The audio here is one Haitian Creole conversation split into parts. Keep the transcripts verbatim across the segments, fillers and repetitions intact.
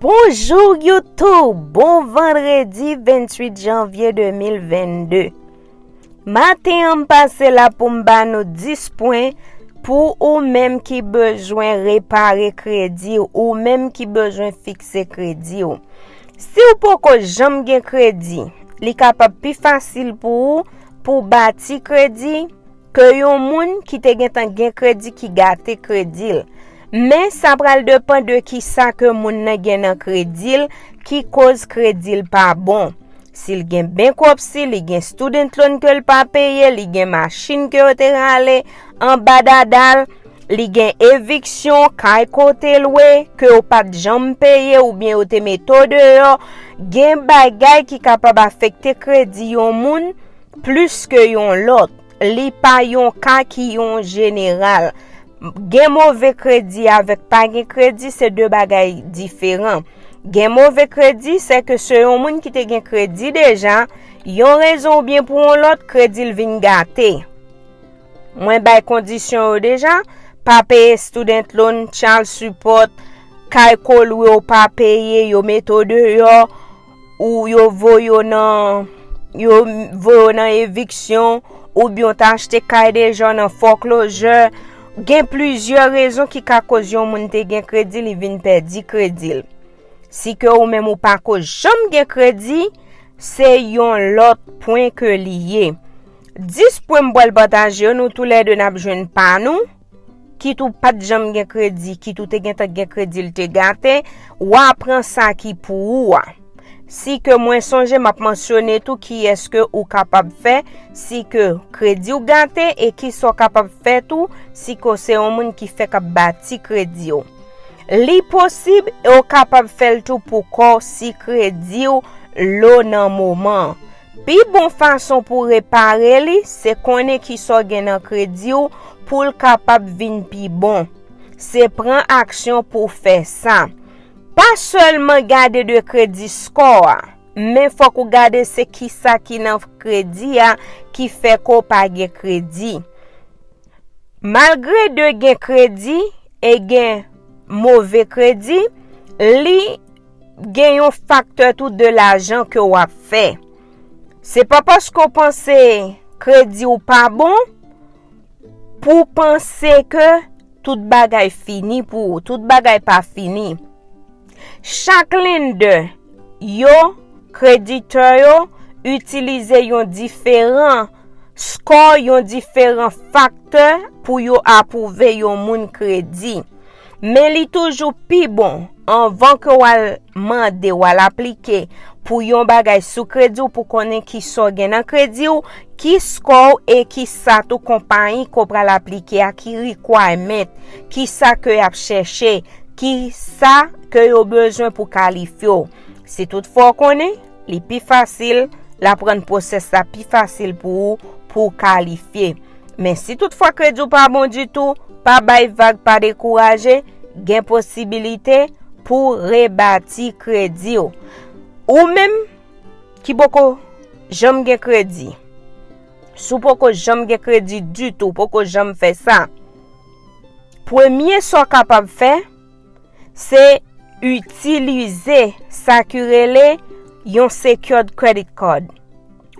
Bonjou YouTube! Bon vandredi venntuit janvye de mil vennde. Maten an m pase la pou m ba nou dis pwen pou ou menm ki bezwen repare kredi w, ou menm ki bezwen fikse kredi w. Si w poko janm gen kredi, li kapab pi fasil pou ou pou bati kredi ke yon moun ki te gentan gen kredi ki gate kredi l. Men sa pral depann de kisa ke moun nan gen nan kredi l ki koz kredi l pa bon. Si l gen bankruptcy, li gen student loan ke l pa peye, li gen machin ke yo te rale anba dada l, li gen eviksyon, kay kote l lwe, ke yo pa t janm peye oubyen yo te mete w deyò, gen bagay ki kapab afekte kredi yon moun plis ke yon lòt. Li pa yon ka ki yon jeneral. Gen move kredi avèk pa gen kredi, se de bagay diferan. Gen move kredi, se ke se yon moun ki te gen kredi deja, yon rezon oubyen pou yon lòt, kredi l vin gate. Mwen bay kondisyon yo deja, pa peye student loan, child support, kay ke w lwe w pa peye, yo mete w deyò, ou yo voye w nan, yo voye w nan eviksyon, oubyen w ta achte kay deja nan foreclosure. Gen plizyè rezon ki ka koz yon moun te gen kredi, li vin pèdi kredi l. Si ke ou menm ou pako janm gen kredi, se yon lòt pwen ke li ye. Dis pwen m pral pataje yo, nou toulède n ap jwenn pa nou. Kit ou pa t janm gen kredi, kit ou te gentan gen kredi, l te gate, w a pran sa ki pou ou a. Si ke mwen sonje, m ap mansyone tou kiyès ke ou kapab fè si ke kredi w gate e kisa w kapab fè tou si ke w se yon moun ki fèk ap bati kredi w. Li posib e w kapab fè l tou pou kò w si kredi w lo nan moman an. Pi bon fason pou repare li, se konnen kisa w gen nan kredi w pou l kapab vin pi bon. Se pran aksyon pou w fè sa. Pa sèlman gade de kredi score a, men fòk ou gade se kisa ki nan kredi a ki fè ke w pa gen kredi. Malgre de gen kredi e gen move kredi, li gen yon faktè tou de lajan ke w ap fè. Se pa paske w panse kredi w pa bon pou w panse ke tout bagay fini pou ou. Tout bagay pa fini. Chak lender yo, kreditè yo, itilize yon diferan score, yon diferan faktè pou yo apwouve yon moun kredi. Men li toujou pi bon, anvan ke w al mande, w al aplike pou yon bagay sou kredi w, pou konnen kisa w gen nan kredi w, ki score w e kisa tou konpayi ke w pral aplike a, ki requirement, kisa ke y ap chèche, kisa ke yo bezwen pou kalifye w. Si toutfwa w konnen, li pi fasil, l ap rann pwosès la pi fasil pou ou, pou w kalifye. Men si toutfwa kredi w pa bon ditou, pa bay vag, pa dekouraje, gen posibilite pou w rebati kredi w. Ou menm ki poko janm gen kredi, si w poko janm gen kredi ditou, poko janm fè sa, premye sa w kapab fè, se itilize sa ki rele yon secured credit card.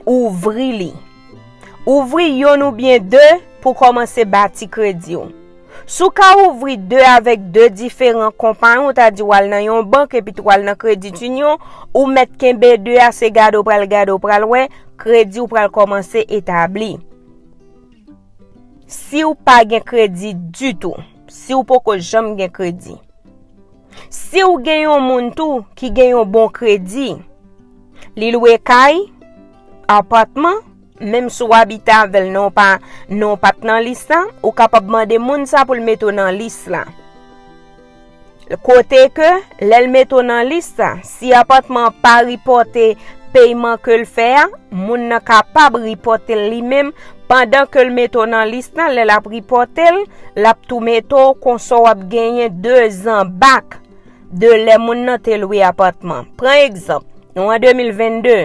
Ouvri li. Ouvri yonn oubyen de pou kòmanse bati kredi w. Si w ka ouvri de avèk de diferan konpayi, ou ta di w al nan yon bank epi tou w al nan credit union, ou mèt kenbe de a, se gade w pral gade, w pral wè, kredi w pral kòmanse etabli. Si w pa gen kredi ditou, si w poko janm gen kredi. Si w gen yon moun tou ki gen yon bon kredi, li lwe kay, apatman, menm si w abite avè l, non pa, non pa t nan lis la, ou kapab mande moun sa pou l mete w nan lis la. Kote ke, lè l mete w nan lis la, si apatman an pa ripòte peyman ke l fè a, moun nan kapab ripòte l li menm, pandan ke l mete w nan lis la, lè l ap ripòte l, l ap tou mete w konsa w ap genyen dezan bak de lè moun nan te lwe apatman. Pran egzanp, nou an de mil vennde.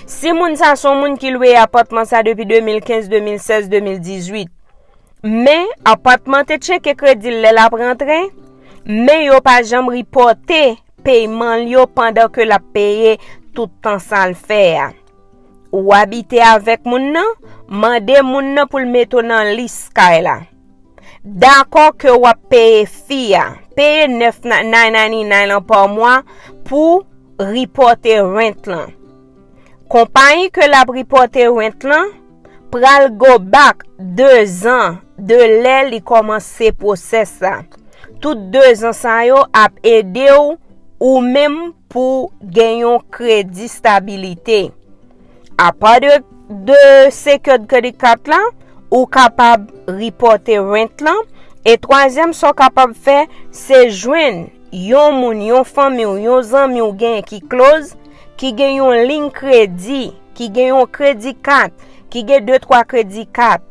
Si moun sa se yon moun ki lwe apatman sa depi de mil kenz, de mil sèz, de mil dizuit, men apatman te tcheke kredi l lè l ap rantre, men yo pa janm ripòte peyman l yo pandan ke l ap peye tout tan sa l fè a. Ou abite avèk moun nan, mande moun nan pou l mete w nan lis kay la. Dakò ke w ap peye fi a, peye nèf nine ninety nine lan pa mwa pou ripòte rent lan. Konpayi ke l ap ripòte rent lan pral go back de zan de lè li kòmanse pwosès la. Tout de zan sa yo ap ede w ou menm pou gen yon kredi stabilite. Apa de, de secured credit card la, ou kapab ripòte rent lan. E twazyèm sa w kapab fè, se jwenn yon moun, yon fanmi w, yon zanmi w genyen ki close, ki gen yon liy kredi, ki gen yon kredi kat, ki gen de twa kredi kat,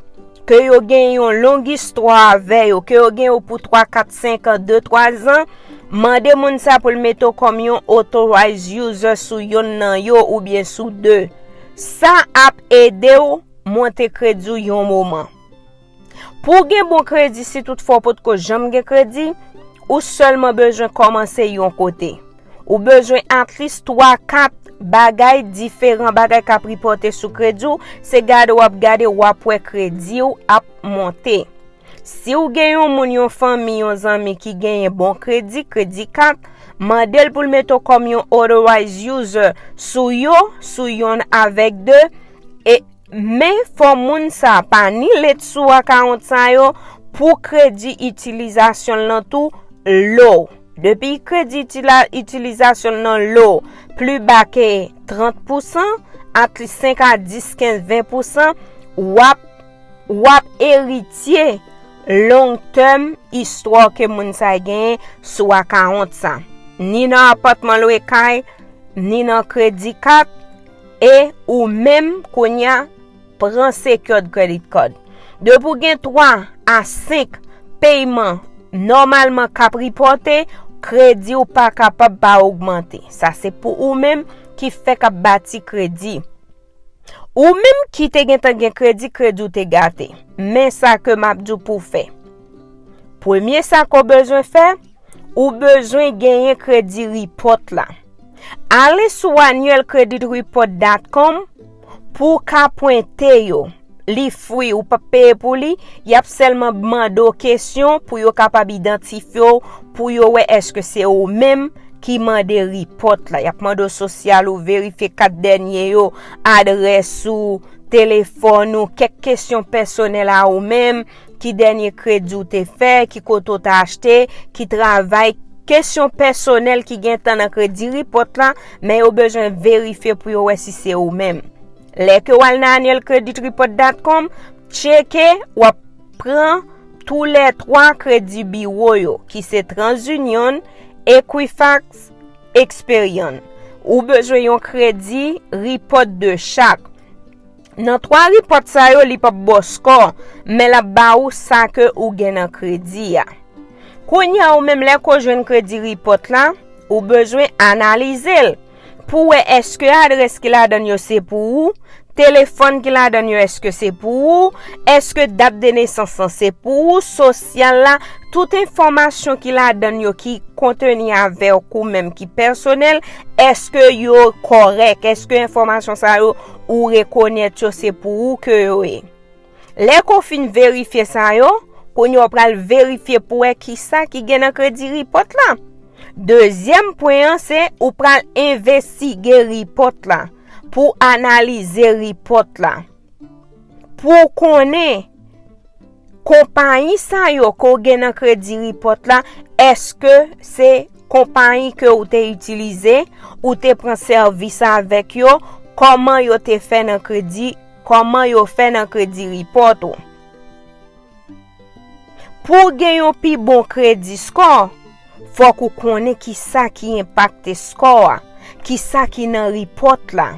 ke yo gen yon long istwa avè yo, ke yo gen yo pou twa, kat, senk an, de, twa zan, mande moun sa pou l mete w kòm yon authorized user sou yonn nan yo oubyen sou de. Sa ap ede w monte kredi w yon moman. Pou w gen bon kredi, si toutfwa w potko janm gen kredi, ou sèlman bezwen kòmanse yon kote. Ou bezwen at least twa, kat bagay diferan, bagay k ap ripòte sou kredi w, se gade w ap gade, w ap wè kredi w ap monte. Si w gen yon moun, yon fanmi, yon zanmi ki genyen bon kredi, kredi kat, mande l pou l mete w kòm yon authorized user sou yo, sou yonn avèk de, e men fò moun sa pa ni let sou akawont sa yo pou kredi itilizasyon l nan tou low. Depi kredi itila-, itilizasyon l nan low, pli ba ke trant pousan, at least senk a dis, kenz, ven pousan, w ap, w ap eritye long term istwa ke moun sa genyen sou akawont sa. Ni nan apatman, lwe kay, ni nan kredi kat, e ou menm kounye a pran secured credit card. Depi w gen twa a senk peyman nòmalman k ap ripòte, kredi w pa kapab pa ogmante. Sa se pou ou menm ki fèk ap bati kredi. Ou menm ki te gentan gen kredi, kredi w te gate. Men sa ke m ap di w pou w fè. Premye sa ke w bezwen fè, ou bezwen genyen kredi ripòt la. Ale sou annual credit report dot com pou w ka pwente yo. Li free, ou p ap peye pou li. Y ap sèlman mande w kesyon pou yo kapab idantifye w, pou yo wè èske se ou menm ki mande ripòt la. Y ap mande w sosyal ou, verifye kat dènye yo, adrès ou, telefòn ou, kèk kesyon pèsonèl a ou menm, ki dènye kredi w te fè, ki kote w t achte, ki travay, kesyon pèsonèl ki gentan nan kredi report la, men yo bezwen verifye pou yo wè si se ou menm. Lè ke w al nan annual credit report dot com, tcheke, w ap pran toulètwa kredi biwo yo, ki se TransUnion, Equifax, Experian. Ou bezwen yon kredi report de chak. Nan twa report sa yo, li p ap ba w score, men l ap ba ou sa ke ou gen nan kredi a. Kounye a, ou menm, lè ke w jwenn kredi report la, ou bezwen analize l pou wè èske adrès ki ladan yo se pou ou, telefòn ki ladan yo èske se pou ou, èske dat de nesans lan se pou ou, sosyal la, tout enfòmasyon ki ladan yo ki konteni avè w ou menm ki pèsonèl, èske yo kòrèk, èske enfòmasyon sa yo ou rekonèt yo se pou ou ke yo ye. Lè ke w fin verifye sa yo, kounye a w pral verifye pou wè kisa ki gen nan kredi report la. Dezyèm pwen an se ou pral envestige report la, pou w analize report la, pou w konnen konpayi sa yo ke w gen nan kredi report la, èske se konpayi ke w te itilize, ou te pran sèvis avèk yo, kòman yo te fè nan kredi, kòman yo fè nan kredi report ou. Pou w gen yon pi bon kredi score, fòk ou konnen kisa ki enpakte score a, kisa ki nan report la,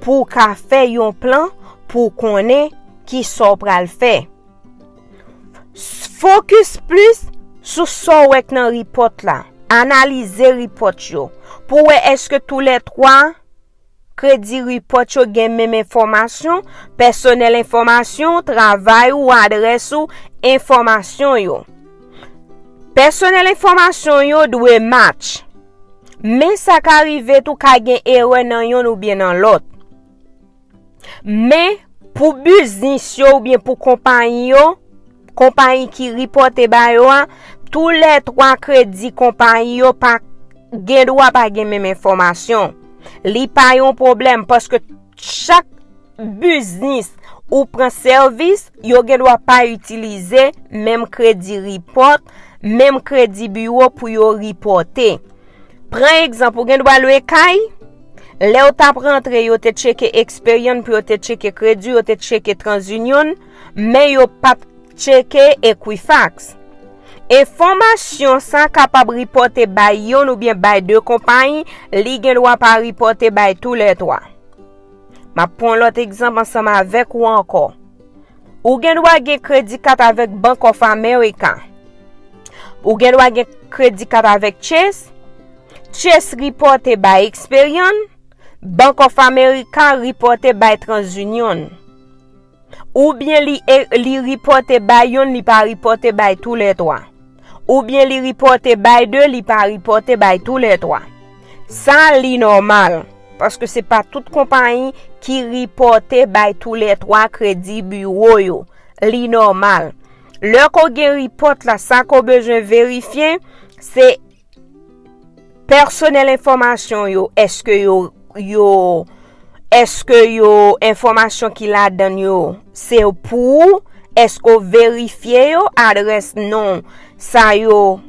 pou w ka fè yon plan, pou w konnen kisa w pral fè. Focus plis sou sa w wè k nan report la. Analize report yo pou w wè èske toulètwa kredi report yo gen menm enfòmasyon, pèsonèl enfòmasyon, travay ou, adrès ou, enfòmasyon yo. Pèsonèl enfòmasyon yo dwe match. Men sa ka rive tou ka gen erè nan yonn oubyen nan lòt. Men pou biznis yo oubyen pou konpayi yo, konpayi ki ripòte ba yo a, toulètwa kredi konpayi yo pa gen dwa pa gen menm enfòmasyon. Li pa yon pwoblèm paske chak biznis ou pran sèvis, yo gen dwa pa itilize menm kredi ripòt, menm kredi biwo pou yo ripòte. Pran egzanp, ou gen dwa lwe kay, lè w t ap rantre, yo te tcheke Experian pou yo te tcheke kredi, yo te tcheke TransUnion, men yo pa t tcheke Equifax. Enfòmasyon sa kapab ripòte bay yonn oubyen bay de konpayi, li gen dwa pa ripòte bay toulètwa. M ap pran yon lòt egzanp ansanm avèk ou ankò. Ou gen dwa gen kredi kat avèk Bank of America. Ou gen dwa gen kredi kat avèk Chase. Chase ripòte bay Experian, Bank of America ripòte bay TransUnion. Oubyen li, e, li ripòte bay yonn, li pa ripòte bay toulètwa. Oubyen li ripòte bay de, li pa ripòte bay toulètwa. Sa li nòmal, paske se pa tout konpayi ki ripòte bay toulètwa kredi biwo yo. Li nòmal. Lè ke w gen ripòt la, sa ke w bezwen verifye, se pèsonèl enfòmasyon yo, èske yo, yo, èske yo, enfòmasyon ki ladann yo, se pou ou? Èske w verifye yo, adrès, non, sa yo,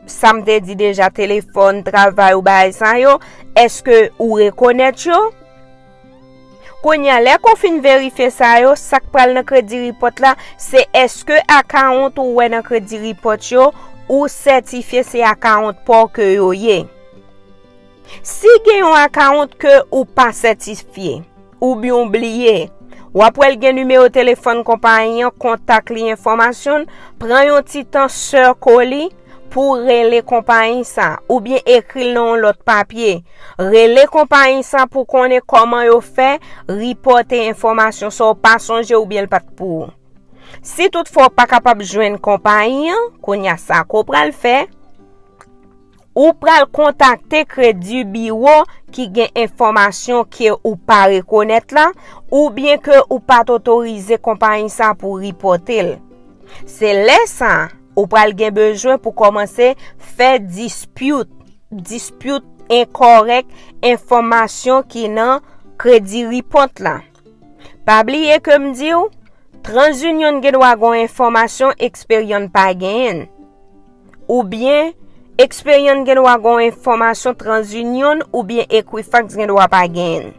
sa m te di deja, telefòn, travay ou bagay sa yo, èske ou rekonèt yo? Kounye a, lè ke w fin verifye sa yo, sa k pral nan kredi ripòt la, se èske akawont ou wè nan kredi ripòt yo, ou sètifye se akawont pa w ke yo ye. Si gen yon akawont ke ou pa sètifye, oubyen w bliye, w ap wè l gen nimewo telefòn konpayi an, kontak li, enfòmasyon l, pran yon ti tan, sèke li pou w rele konpayi sa, oubyen ekri l nan yon lòt papye. Rele konpayi sa pou konnen kòman yo fè ripòte enfòmasyon sa w pa sonje oubyen l pa t pou ou. Si toutfwa w pa kapab jwenn konpayi an, kounye a sa ke w pral fè, ou pral kontakte kredi biwo ki gen enfòmasyon ke ou pa rekonèt la, oubyen ke ou pa t otorize konpayi sa pou ripòte l. Se lè sa a, ou pral gen bezwen pou kòmanse fè dispute, dispute enkòrèk enfòmasyon ki nan kredi ripòt la. Pa bliye ke m di w, TransUnion gen dwa gen yon enfòmasyon Experian pa genyen l. Oubyen, Experian gen dwa gen yon enfòmasyon TransUnion oubyen Equifax gen dwa pa genyen l.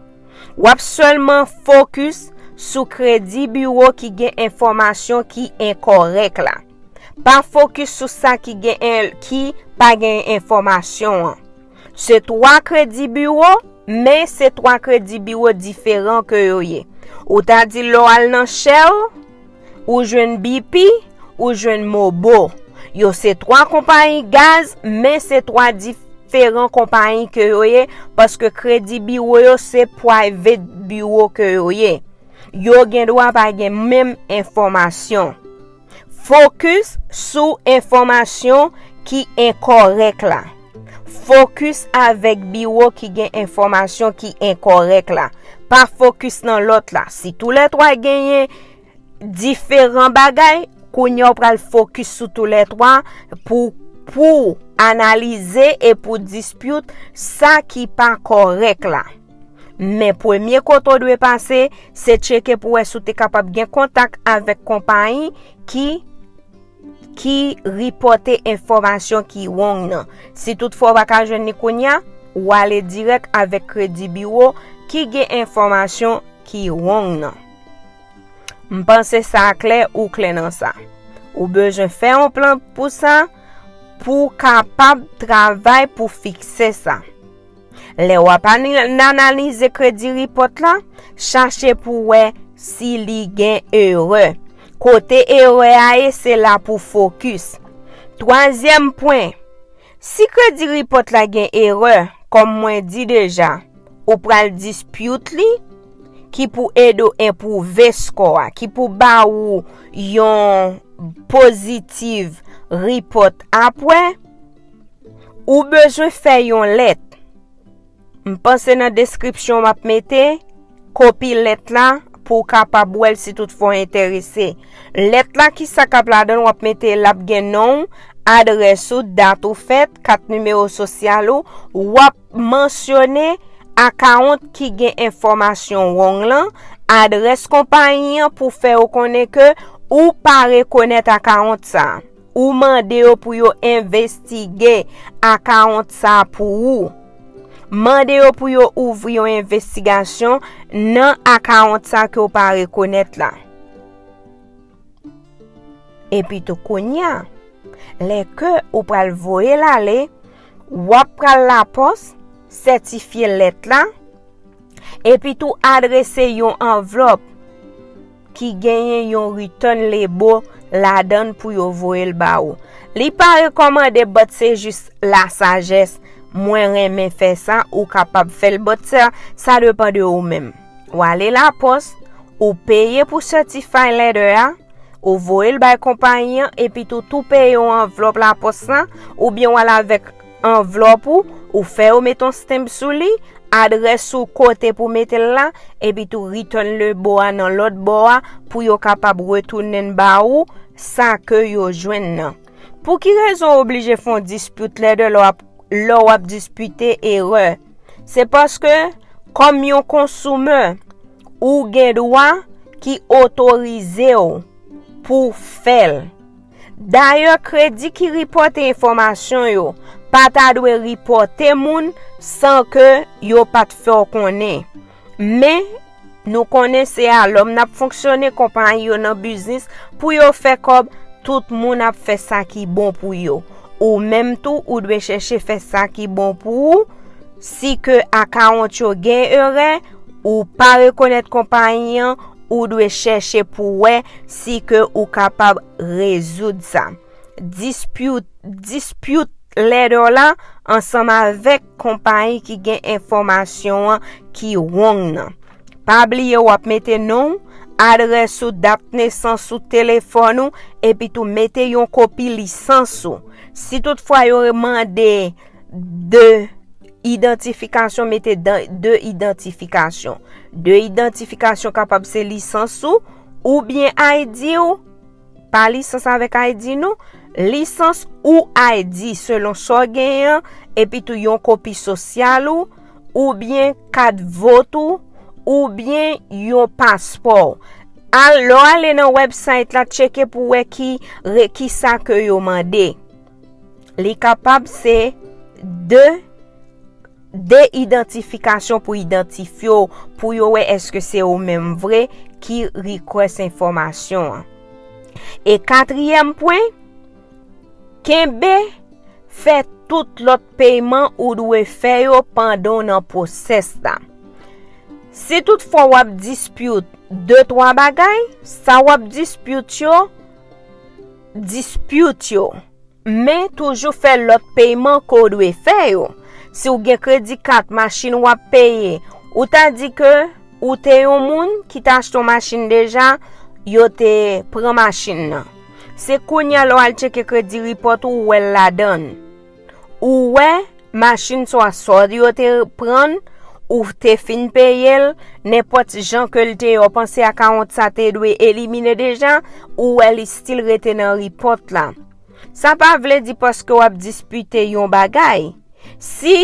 W ap sèlman fokis sou kredi biwo ki gen enfòmasyon ki enkòrèk la. Pa fokis sou sa ki gen en-, ki pa gen enfòmasyon an. Se twa kredi biwo, men se twa kredi biwo diferan ke yo ye. Ou ta di lè w al nan Shell, ou jwenn B P, ou jwenn Mobil. Yo se twa konpayi gaz, men se twa diferan konpayi ke yo ye, paske kredi biwo yo se private biwo ke yo ye. Yo gen dwa pa gen menm enfòmasyon. Fokis sou enfòmasyon ki enkòrèk la. Fokis avèk biwo ki gen enfòmasyon ki enkòrèk la. Pa fokis nan lòt la. Si toulètwa genyen diferan bagay, kounye a w pral fokis sou toulètwa pou, pou analize e pou dispute sa ki pa kòrèk la. Men premye kote w dwe pase, se tcheke pou wè si w te kapab gen kontak avèk konpayi ki, ki ripòte enfòmasyon ki wrong nan. Si toutfwa w pa ka jwenn li kounye a, w ale dirèk avèk kredi biwo ki gen enfòmasyon ki wrong nan. M panse sa klè, ou klè nan sa. Ou bezwen fè yon plan pou sa, pou w kapab travay pou fikse sa. Lè w ap ani-, analize kredi ripòt la, chache pou w wè si li gen erè. Kote erè a ye, se la pou fokis. Twazyèm pwen, si kredi ripòt la gen erè, kòm mwen di deja, ou pral dispute li, ki pou ede w enpwouve score a, ki pou ba ou yon pozitiv ripòt apre, ou bezwen fè yon lèt. M panse nan deskripsyon m ap mete kopi lèt la pou w kapab wè l si toutfwa w enterese. Lèt la, ki sa k ap ladan l, w ap mete l ap gen non w, adrès ou, dat ou fèt, kat nimewo sosyal ou, w ap mansyone akawont ki gen enfòmasyon wrong lan, adrès konpayi an pou fè yo konnen ke ou pa rekonèt akawont sa a. Ou mande yo pou yo envestige akawont sa a pou ou. Mande yo pou yo ouvri yon envestigasyon nan akawont sa ke w pa rekonèt la. Epi tou kounye a, lè ke ou pral voye l ale, w ap pral lapòs, sètifye lèt la, epi tou adrese yon anvlòp ki genyen yon return label ladan l pou yo voye l ba ou. Li pa rekòmande, but se jis lasajès. Mwen renmen fè sa, ou kapab fè l, but sa, sa depann de ou menm. W ale lapòs, ou peye pou certified letter a, ou voye l bay konpayi an, epi tou, tou peye yon anvlòp lapòs la, oubyen w al avèk anvlòp ou, ou fè yo met yon stamp sou li, adrès ou kote pou mete l la, epi tou return label a nan lòt bò a pou yo kapab retounen ba ou sa ke yo jwenn nan. Pou ki rezon w oblije fè yon dispute letter lè w ap, lè w ap dispite erè? Se paske, kòm yon konsumè, ou gen dwa ki otorize w pou w fè l. Dayè, kredi ki ripòte enfòmasyon yo pa ta dwe ripòte moun san ke yo pa t fè w konnen. Men, nou konnen se a lòm n ap fonksyone, konpayi yo nan biznis pou yo fè kòb, tout moun ap fè sa ki bon pou yo. Ou menm tou, ou dwe chèche fè sa ki bon pou ou. Si ke akawont yo gen erè, ou pa rekonèt konpayi an, ou dwe chèche pou wè si ke ou kapab rezoud sa. Dispute, dispute letter la ansanm avèk konpayi ki gen enfòmasyon an ki wrong nan. Pa bliye w ap mete non w, adrès ou, dat nesans ou, telefòn ou, epi tou mete yon kopi lisans ou. Si toutfwa yo mande de idantifikasyon, mete dan-, de idantifikasyon. De idantifikasyon kapab se lisans ou, oubyen I D ou, pa lisans avèk I D non, lisans ou I D selon sa w genyen an, epi tou yon kopi sosyal ou, oubyen kat vòt ou, oubyen yon paspò. Al, lè w ale nan website la, tcheke pou wè ki re-, ki sa ke yo mande. Li kapab se de, de idantifikasyon pou idantifye w, pou yo wè èske se ou menm vre ki request enfòmasyon an. E katriyèm pwen, kenbe, fè tout lòt peyman ou dwe fè yo pandan w nan pwosès la. Si toutfwa w ap dispute de twa bagay, sa w ap dispute yo, dispute yo. Men toujou fè lòt peyman ke w dwe fè yo. Si w gen kredi kat, machin w ap peye, ou ta di ke ou te yon moun ki te achte yon machin deja, yo te pran machin nan. Se kounye a lè w al tcheke kredi report ou, ou wè l ladan l. Ou wè machin sa a, sa yo te pran l, ou te fin peye l, nenpòt jan ke l te ye, w panse akawont sa te dwe elimine deja, ou wè li still rete nan report la. Sa pa vle di paske w ap dispute yon bagay. Si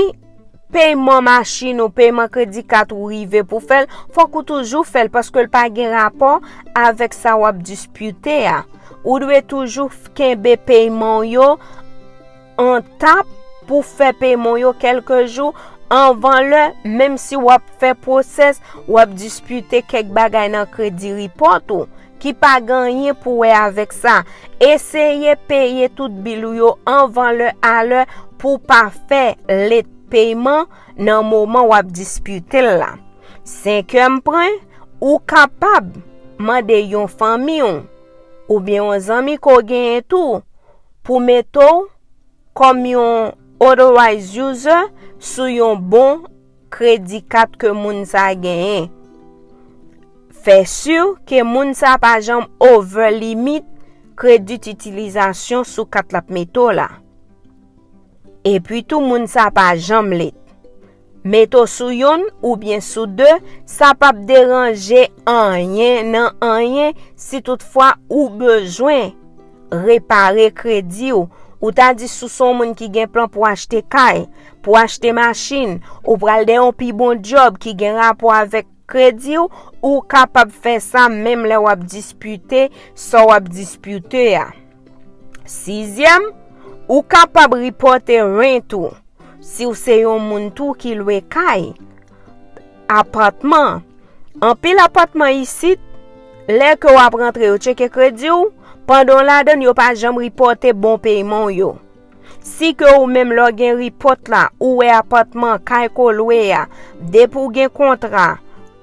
peyman machin ou, peyman kredi kat ou rive pou fè l, fòk ou toujou fè l paske l pa gen rapò avèk sa w ap dispute a. Ou dwe toujou f-, kenbe peyman w yo entap pou fè peyman w yo kèlke jou anvan lè, menm si w ap fè pwosès, w ap dispute kèk bagay nan kredi report ou ki pa gen anyen pou wè avèk sa. Eseye peye tout bil ou yo anvan lè, alè, pou w pa fè late peyman nan moman w ap dispute l la. Senkyèm pwen, ou kapab mande yon fanmi w oubyen yon zanmi ke w genyen tou pou mete w kòm yon authorized user sou yon bon kredi kat ke moun sa a genyen. Fè si ke moun sa a pa janm over limit kredi itilizasyon sou kat l ap mete w la. Epi tou, moun sa a pa janm late. Mete w sou youn oubyen sou de, sa p ap deranje anyen nan anyen si toutfwa ou bezwen repare kredi w. Ou ta di si w se yon moun ki gen plan pou achte kay, pou achte machin, ou pral dèyè yon pi bon djòb ki gen rapò avèk kredi w, ou kapab fè sa menm lè w ap dispute sa w ap dispute a. Sizyèm, ou kapab ripòte rent ou si w se yon moun tou ki lwe kay, apatman. Anpil apatman isit, lè ke w ap rantre, yo tcheke kredi w, pandan w ladan l, yo pa janm ripòte bon peyman w yo. Si ke ou menm lè w gen ripòt la, ou wè apatman, kay ke w lwe a, depi w gen kontra,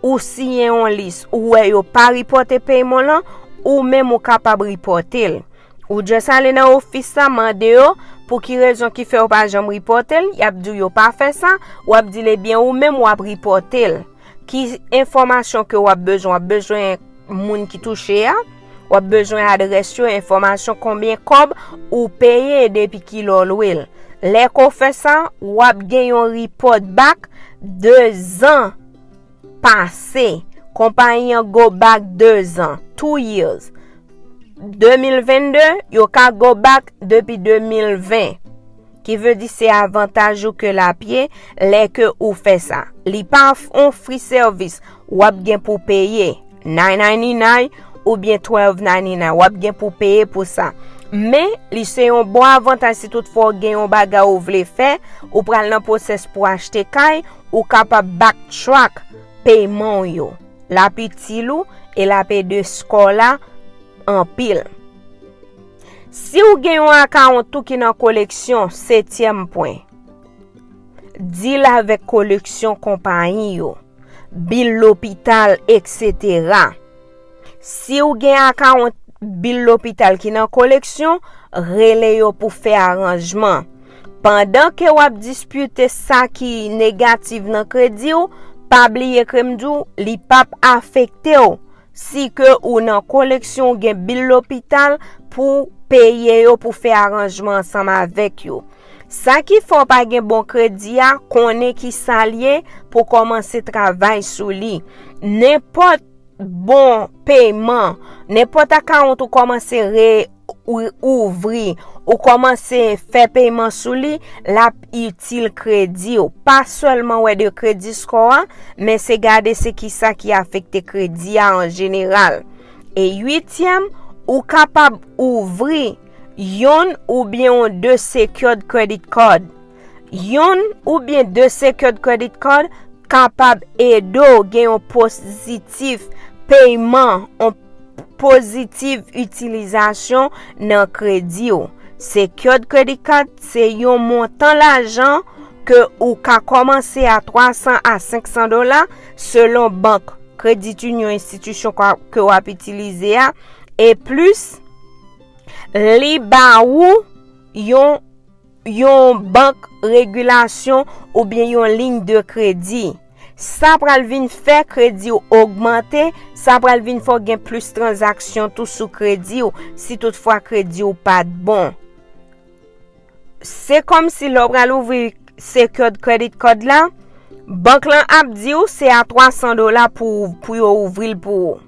ou siyen yon lis, ou wè yo pa ripòte peyman w lan, ou menm ou kapab ripòte l. Ou just ale nan ofis la, mande yo pou ki rezon ki fè yo pa janm ripòte l, y ap di w yo pa fè sa, w ap di l, ebyen ou menm w ap ripòte l. Ki enfòmasyon ke w ap bezwen? W ap bezwen moun ki touche a, w ap bezwen adrès yo, enfòmasyon konbyen kòb ou peye depi kilè w lwe l. Lè ke w fè sa, w ap gen yon report back de zan pase. Konpayi an go back de zan, two years. De mil vennde, yo ka go back depi de mil ven. Ki vle di se avantaj ou ke l ap ye lè ke ou fè sa. Li pa f-, on free service, w ap gen pou peye nine ninety-nine oubyen twelve ninety-nine, w ap gen pou peye pou sa. Men, li se yon bon avantaj si toutfwa w gen yon bagay ou vle fè, ou pral nan pwosès pou achte kay, ou kapab backtrack peyman w yo. L ap itil ou e l ap ede score w la anpil. Si w gen yon akawont tou ki nan koleksyon, setyèm pwen, deal avèk koleksyon konpayi yo, bil lopital, etsetera. Si w gen akawont bil lopital ki nan koleksyon, rele yo pou fè aranjman. Pandan ke w ap dispute sa ki negatif nan kredi w, pa bliye ke m di w, li p ap afekte w si ke ou nan koleksyon, ou gen bil lopital pou peye yo, pou fè aranjman ansanm avèk yo. Sa ki fè w pa gen bon kredi a, konnen ki sa l ye pou w kòmanse travay sou li. Nenpòt bon peyman, nenpòt akawont ou kòmanse re-, ou-, ouvri, ou kòmanse fè peyman sou li, l ap itil kredi w. Pa sèlman wè de kredi score a, men se gade se kisa ki afekte kredi a an jeneral. E uityèm, ou kapab ouvri yonn oubyen yon de secured credit card. Yonn oubyen de secured credit card kapab ede w gen yon pozitif peyman, yon pozitif itilizasyon nan kredi w. Secured credit card se yon montan lajan ke ou ka kòmanse a twa san a senk san dola selon bank, credit union, enstitisyon kwa-, ke w ap itilize a, e plis, li ba ou yon, yon bank regilasyon oubyen yon liy de kredi. Sa pral vin fè kredi w ogmante, sa pral vin fè w gen plis tranzaksyon tou sou kredi w, si toutfwa kredi w pa t bon. Se kòmsi lè w pral ouvri secured credit card la, bank lan ap di w se a twa san dola pou, pou yo ouvri l pou ou.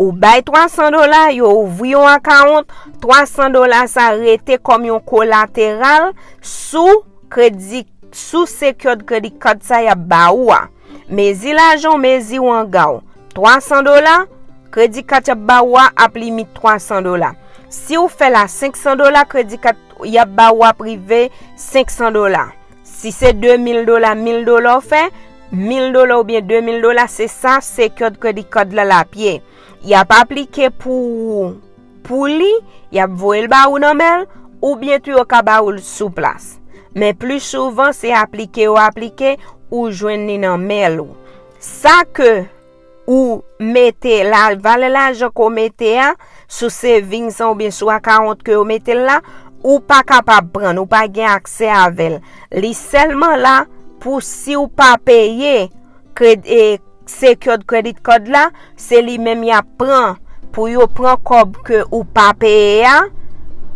Ou bay twa san dola, yo ouvri yon akawont, twa san dola sa rete kòm yon kolateral sou kredi, sou secured credit card sa y ap ba ou a. Mezi lajan w, mezi wanga w. Twa san dola, kredi kat y ap ba ou a ap limit twa san dola. Si w fè l a senk san dola, kredi kat y ap ba ou ap rive senk san dola. Si se de mil dola, mil dola w fè, mil dola oubyen de mil dola, se sa secured credit card la l ap ye. Y ap aplike pou ou, pou li, y ap voye l ba ou nan men l, oubyen tou yo ka ba ou l sou plas. Men pli souvan, se aplike yo aplike, ou jwenn li nan men l ou. Sa ke ou mete la, valè lajan ke w mete a, sou savings an oubyen sou akawont ke yo mete l la, ou pa kapab pran l, ou pa gen aksè avè l. Li sèlman la pou si w pa peye kredi, e, secured credit card la, se li menm y ap pran pou yo pran kòb ke ou pa peye a,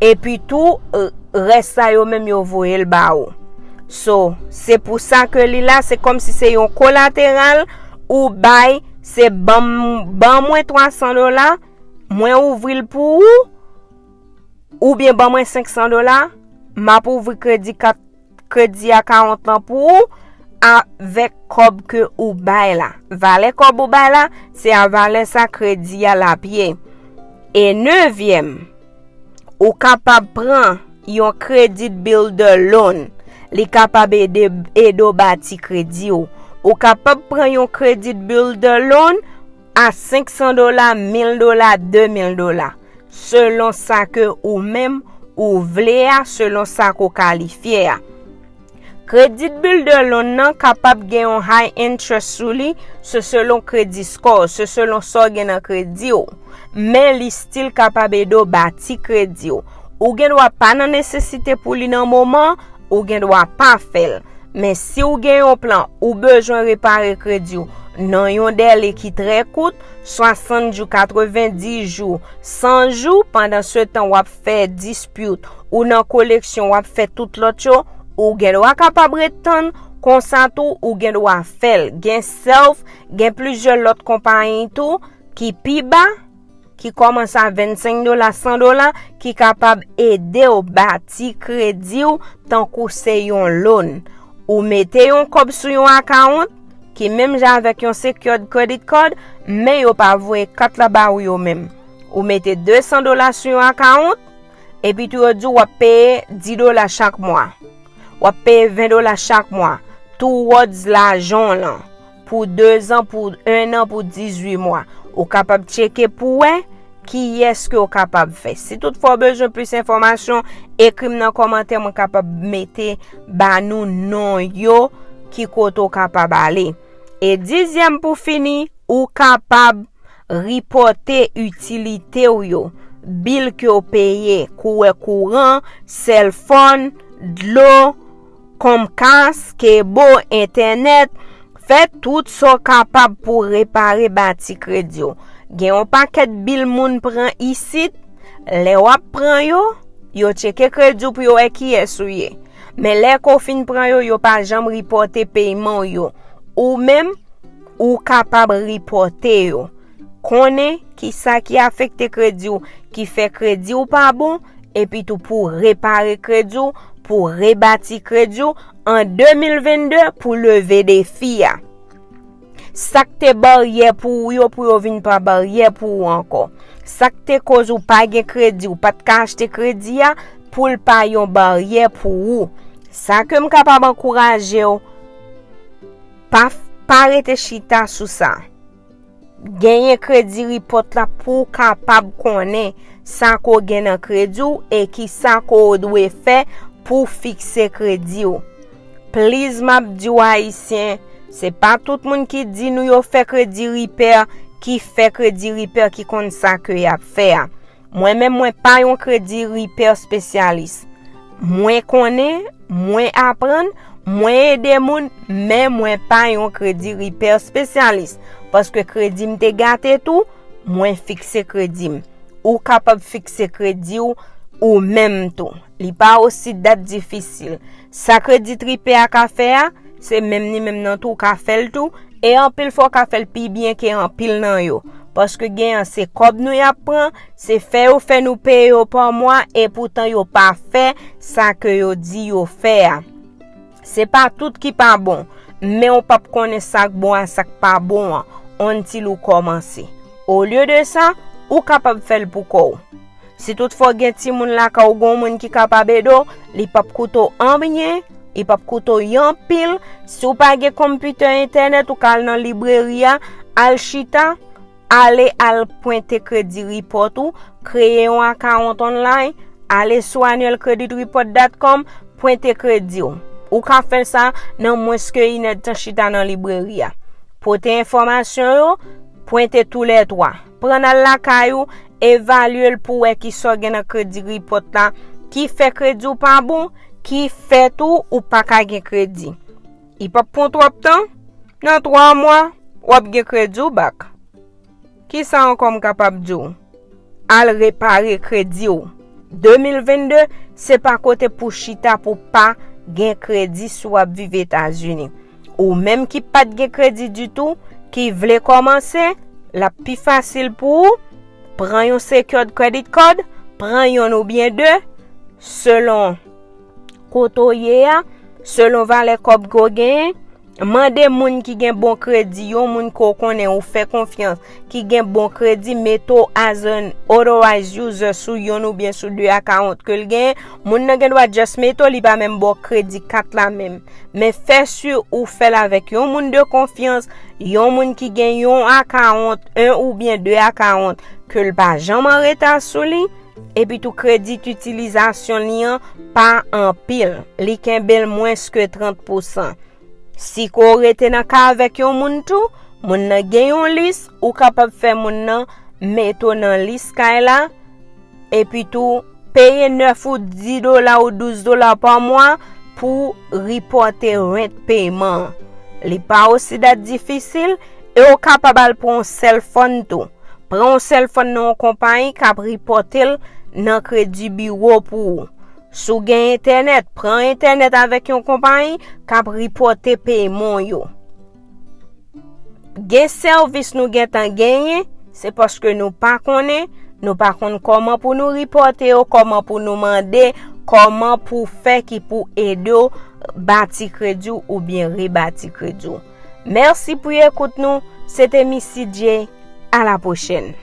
epi tou, e, rès sa yo menm yo voye l ba ou. So, se pou sa ke li la, se kòmsi se yon kolateral ou bay, se ban m, ban mwen twa san dola, mwen ouvri l pou ou, oubyen ban mwen senk san dola, m ap ouvri kredi kat, kredi a karant lan pou ou, avèk kòb ke ou bay la. Valè kòb ou bay la, se a valè sa kredi a l ap ye. E nevyèm, ou kapab pran yon credit builder loan. Li kapab ede, ede w bati kredi w. Ou kapab pran yon credit builder loan a senk san dola, mil dola, de mil dola, selon sa ke ou menm ou vle a, selon sa ke w kalifye a. Credit builder loan nan kapab gen yon high interest sou li, se selon credit score, se selon sa w gen nan kredi w. Men li still kapab ede w bati kredi w. Ou gen dwa pa nan nesesite pou li nan moman, ou gen dwa pa fè l. Men si w gen yon plan, ou bezwen repare kredi w nan yon dèle ki trè kout, swasant jou, katrevenndis jou, san jou, pandan se tan w ap fè dispute, ou nan koleksyon, w ap fè tout lòt yo, ou gen dwa kapab ret tann, konsa tou, ou gen dwa fè l. Gen self, gen plizyè lòt konpayi tou, ki pi ba, ki kòmanse a vennsenk dola, san dola, ki kapab ede w bati kredi w tankou se yon loan. Ou mete yon kòb sou yon akawont, ki menm jan avèk yon secured credit card, men yo pa voye kat la ba ou yo menm. Ou mete de san dola sou yon akawont, epi tou yo di w w ap peye dis dola chak mwa. W ap peye ven dola chak mwa, towards lajan w lan, pou de zan, pou en an, pou dizuit mwa. Ou kapab tcheke pou wè kiyès ke w kapab fè. Si toutfwa w bezwen plis enfòmasyon, ekri m nan kòmantè, mwen kapab mete ba nou non yo, ki kote w kapab ale. E dizyèm pou fini, ou kapab ripòte itilite w yo, bil ke w peye, kouwè kouran, sèlfòn, dlo, Comcast, kebo, entènèt, fè tout sa w kapab pou repare bati kredi w. Gen yon pakèt bil moun pran isit, lè w ap pran yo, yo tcheke kredi w pou yo wè kiyès ou ye. Men lè ke w fin pran yo, yo pa janm ripòte peyman w yo. Ou menm, ou kapab ripòte yo. Konnen ki sa ki afekte kredi w, ki fè kredi w pa bon, epi tou pou repare kredi w, pou rebati kredi w an de mil vennde pou leve defi a. Sa k te baryè pou ou yo, pou yo vin pa baryè pou ou ankò. Sa k te koz ou pa gen kredi, ou pa t ka achte kredi a, pou l pa yon baryè pou ou. Sa ke m kapab ankouraje w, pa, pa rete chita sou sa. Genyen kredi ripòt la pou w kapab konnen sa ke w gen nan kredi w e ki sa ke w dwe fè pou w fikse kredi w. Please, m ap di w ayisyen, se pa tout moun ki di nou yo fè kredi ripè ki fè kredi ripè ki konn sa ke y ap fè a. Mwen menm, mwen pa yon kredi ripè espesyalis. Mwen konnen, mwen aprann, mwen ede moun, men mwen pa yon kredi ripè espesyalis. Paske kredi m te gate tou, mwen fikse kredi m. Ou kapab fikse kredi w ou menm tou. Li pa osi dat difisil. Sa kredi ripè a ka fè a, se menm li menm nan tou, ou ka fè l tou. E anpil fwa, w ka fè l pi byen ke anpil nan yo. Paske gen an se kòb nou y ap pran, se fè yo fè nou peye yo pa mwa, epoutan yo pa fè sa ke yo di yo fè a. Se pa tout ki pa bon, men w p ap konnen sa k bon a sa k pa bon an, until ou kòmanse. Olye de sa, ou kapab fè l pou kò w. Si toutfwa w gen timoun lakay ou, gen yon moun ki kapab ede w, li p ap koute w anyen, li p ap koute w yon pil. Si w pa gen konpitè, entènèt, ou ka al nan libreri a, al chita, ale al pwente kredi ripòt ou, kreye yon akawont online, ale sou annual credit report dot com, pwente kredi w. Ou ka fè sa nan mwens ke inèdtan chita nan libreri a. Pote enfòmasyon yo, pwente toulètwa. Pran n al lakay ou, evalye l pou wè kisa w gen nan kredi ripòt la, ki fè kredi w pa bon, ki fè tou ou pa ka gen kredi. Li p ap pran twòp tan, nan twa mwa, w ap gen kredi w back. Kisa ankò m kapab di w? Al repare kredi w. De mil vennde, se pa kote pou chita pou pa gen kredi si w ap viv Etazini. Ou menm ki pa t gen kredi ditou, ki vle kòmanse, l ap pi fasil pou ou. Pran yon secured credit card, pran yonn oubyen de, selon kote w ye a, selon valè kòb ke w genyen. Mande moun ki gen bon kredi, yon moun ke w konnen, ou fè konfyans, ki gen bon kredi, mete w as an authorized user sou yonn oubyen sou de akawont ke l genyen. Moun nan gen dwa just mete w, li pa menm ba w kredi kat la menm. Men fè si ou fè l avèk yon moun de konfyans, yon moun ki gen yon akawont, en oubyen de akawont, ke l pa janm an reta sou li, epi tou kredi itilizasyon li an pa anpil, li kenbe l mwens ke trant pousan. Si ke w rete nan kay avèk yon moun tou, moun nan gen yon lease, ou kapab fè moun nan mete w nan lease kay la, epi tou peye nèf ou dis dola ou douz dola pa mwa pou ripòte rent peyman an. Li pa osi dat difisil, e w kapab al pran yon cell phone tou. Pran yon cell phone nan yon konpayi k ap ripòte l nan kredi biwo pou ou. Si w gen entènèt, pran entènèt avèk yon konpayi k ap ripòte peyman w yo. Gen sèvis nou gentan genyen, se paske nou pa konnen, nou pa konn kòman pou nou ripòte yo, kòman pou nou mande, kòman pou fè ki pou ede w bati kredi w oubyen rebati kredi w. Mèsi pou ekout nou, se te Missy J, a la pwochèn.